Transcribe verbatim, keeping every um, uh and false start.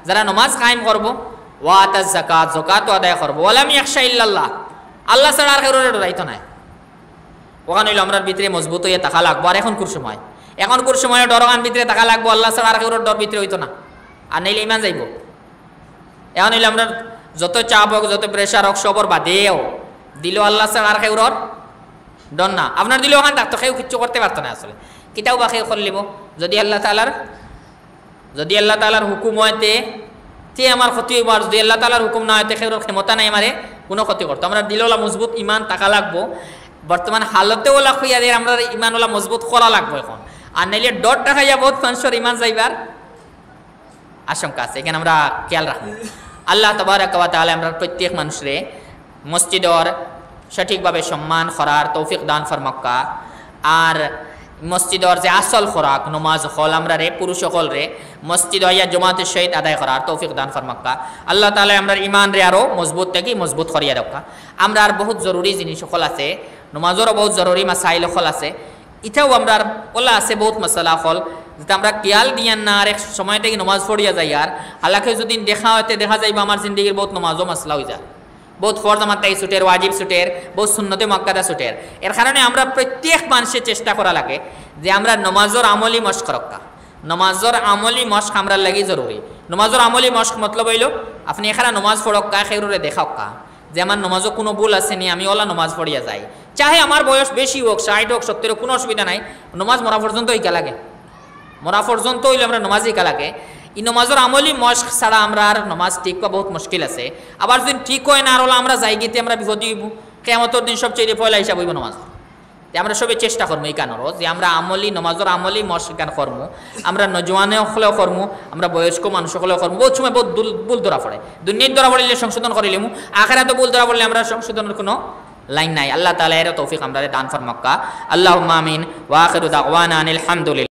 যারা নমাজ কায়েম করবো, ওয়া আতা যাকাত, যাকাতও আদায় করবো, ওয়ালাম ইয়াখশা ইল্লাল্লাহ, আল্লাহ ছাড়া আর কেউরে ডরাইতো নায়। অখান অইলো আমরার ভিতরে মজবুত অইয়া থাকা লাগবো। আর অখনকুর সময়, অখনকুর সময় ডর অখান ভিতরে থাকা লাগবো, আল্লাহ ছাড়া আর কেউর ডর ভিতরে অইতো না, আর নাইলে ইমান যাইবো। অখন অইলো আমরার যত চাপ অউক, যত pressure অউক, সবর বাদেও দিলো আল্লাহ ছাড়া আর কেউর ডর না। আপনার দিলো অখান থাকতো, কেউ কিচ্ছু করতে পারতো না আসলে। কিতাও বা কেউ করিলিবো? যদি আল্লাহ তাআলার, যদি আল্লাহ তাআলার হুকুম অয় তে, তে আমার ক্ষতি অইবো, আর যদি আল্লাহ তাআলার হুকুম না অয় তে কেউর ক্ষমতা নাই আমারে কুনু ক্ষতি করতো। আমরার দিলো অলা মজবুত ইমান থাকা লাগবো। বর্তমান হালতে অলা কইয়া দের, আমরার ইমান অলা মজবুত করা লাগবো অখন। আর নাইলে ডর দেখাইয়া বউত মানষর ইমান যাইবার আশঙ্কা আছে, অখান আমরা খিয়াল রাখমু। আল্লাহ তাবারাকা ওয়া তাআলা আমরার প্রত্যেক মানষরে মসজিদর সঠিকভাবে সম্মান করার তৌফিক দান ফরমাউক্কা। আর মসজিদর যে আসল খোরাক নমাজ অকল, আমরারে পুরুষ অকলরে মসজিদো আইয়া জমাতের সহিত আদায় করার তৌফিক দান ফরমাউক্কা। আল্লাহ তাআলায় আমরার ইমানরে আরো মজবুত থাকি মজবুত করিয়া রাখউক্কা। আমরার বউত জরুরি জিনিস অকল আছে, নমাজরও বউত জরুরি মাসাইল অকল আছে, ইটাও আমরার অলা আছে বউত মাসালা অকল, যেটা আমরা খিয়াল দিয়ার না, আর এক সময় থাকি নমাজ পড়িয়া যাইয়ার। হালাকে যদি দেখা অয় তে দেখা যাইবো আমার জিন্দেগির বউত নমাজও মাসালা অইযার, বউত ফরজ আমার থাকি ছুটের, ওয়াজিব ছুটের, বউত সুন্নতে মুআক্কাদা ছুটের। এর কারণে আমরা প্রত্যেক মানষে চেষ্টা করা লাগে যে আমরা নমাজর আমলি মশক রাখা। নমাজর আমলি মশক আমরার লাগি জরুরি। নমাজর আমলি মশক মতলব অইলো, আপনে একখান নমাজ পড়উক্কা, কেউরে দেখাউক্কা যে আমার নমাজো কুনু ভুল আছে নি, আমি অলা নমাজ পড়িয়া যাই। চাহে আমার বয়স বেশি অউক, ষাইট অউক, সত্তর অউক, কুনু অসুবিধা নাই, নমাজ মরা পর্যন্ত হিকা লাগে। মরা পর্যন্ত অইলো আমরার নমাজ হিকা লাগে। ই নমাজর আমলি মশক ছাড়া আমরার নমাজ ঠিক অওয়া বউত মুশকিল আছে। আবার যদি ঠিক অয় না, আর অলা আমরা যাইগি তে আমরা বিপদি অইবো। কিয়ামতর দিন সবচেয়ে পয়লা হিসাব অইবো নমাজ। তে আমরা সবে চেষ্টা করমু ইখানরও যে আমরা আমলি, নমাজর আমলি মশক ইখান করমু। আমরা নওজোয়ান অকলেও করমু, আমরা বয়স্ক মানুষ অকলেও করমু। বউত সময় বউত দুল-, ভুল ধরা পড়ে। দুনিয়াত ধরা পড়িলে সংশোধন করিলিমু, আখেরাতো ভুল ধরা পড়লে আমরার সংশোধনর কুনু লাইন নাই। আল্লাহ তাআলায় এরও তৌফিক আমরারে দান ফরমাউক্কা। আল্লাহুম্মা আমিন। ওয়া আখিরু দাওয়ানা আনিল হামদুলিল্লাহ।